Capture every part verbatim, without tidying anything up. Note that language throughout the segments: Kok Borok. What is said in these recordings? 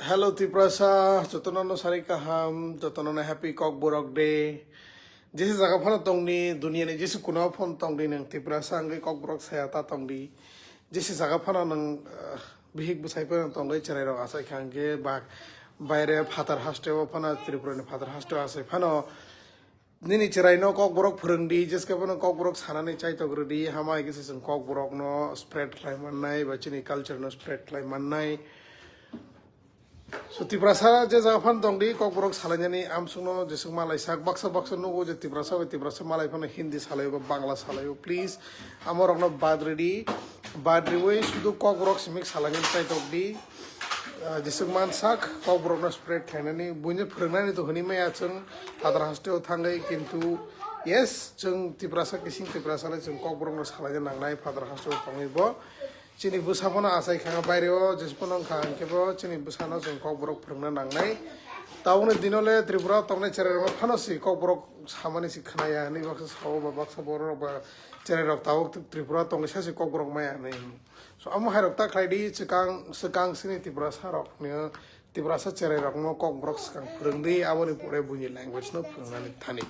Hello Tiprasa, jotono no sari kaham, jotono no happy Kokborok day. Jesi jaga phano tongdi, dunia ni jesi kuna phano tongdi nang Tiprasa angge Kokborok saya ta tongdi. Jesi jaga phano nang, ah, bihik bwsai phano tongdi cherai rok asai khangke ba baire phatar haste o phano Tripura ni phatar haste o asai phano nini chwraino Kokborok phwrwngdi, jeskhe bono Kokborok sanani chaitok rwdi, hamai khe se chwng Kokborokno spread khlai mannai, ba chini culture no spread khlai mannai. So Tiprasa je jaga phano tongdi, Kokborok salainani amsukno jeswk malai sak, baksa baksa nugo je Tiprasa bai Tiprasa malai phano Hindi salaio ba Bangla salaio, please amorokno bad rwdi, bad rwui sudu Kokborok simi salainani chaitokdi. Ah, jeswk mansak Kokborokno spread khlainani, buino phwrwngnani to hwnwi maya chwng phatar hasteo thangwi, kintu yes, chwng Tiprasa, kising Tiprasa le chwng Kokborokno salaina nangnai phatar hasteo tongwi bo. Chini bwsa phano achai kha baireo, jesphano wngkha hwnkhe bo chini bwsano chwng Kokborok phwrwngna nangnai. Tabukni dino le Tripura tongnai cherai rokno phano si Kokborok samani si khnaya hwnwi baksa sao ba baksa borok ba cherai rok tabuk Tripura tongwi sa si Kokborok maya hwnwi. So, amo hai rok ta khlai di, swkang, swkang sini Tiprasa rok ni, Tiprasa cherai rok no Kokborok swkang phwrwng di, abo ni pore buini language no phwrwng nani thani.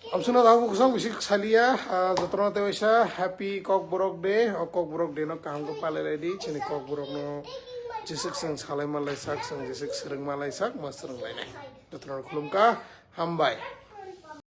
Amsukno tabuk kosong bisi saliya, ah, jotono tei waisa happy Kokborok day, o Kokborok day no kaham khe palai lai di, chini Kokborok no jeswk chwng salai malai sak, chwng jeswk swrwng malai sak, ma swrwng lai nai. Jotono khulum kha, hambai.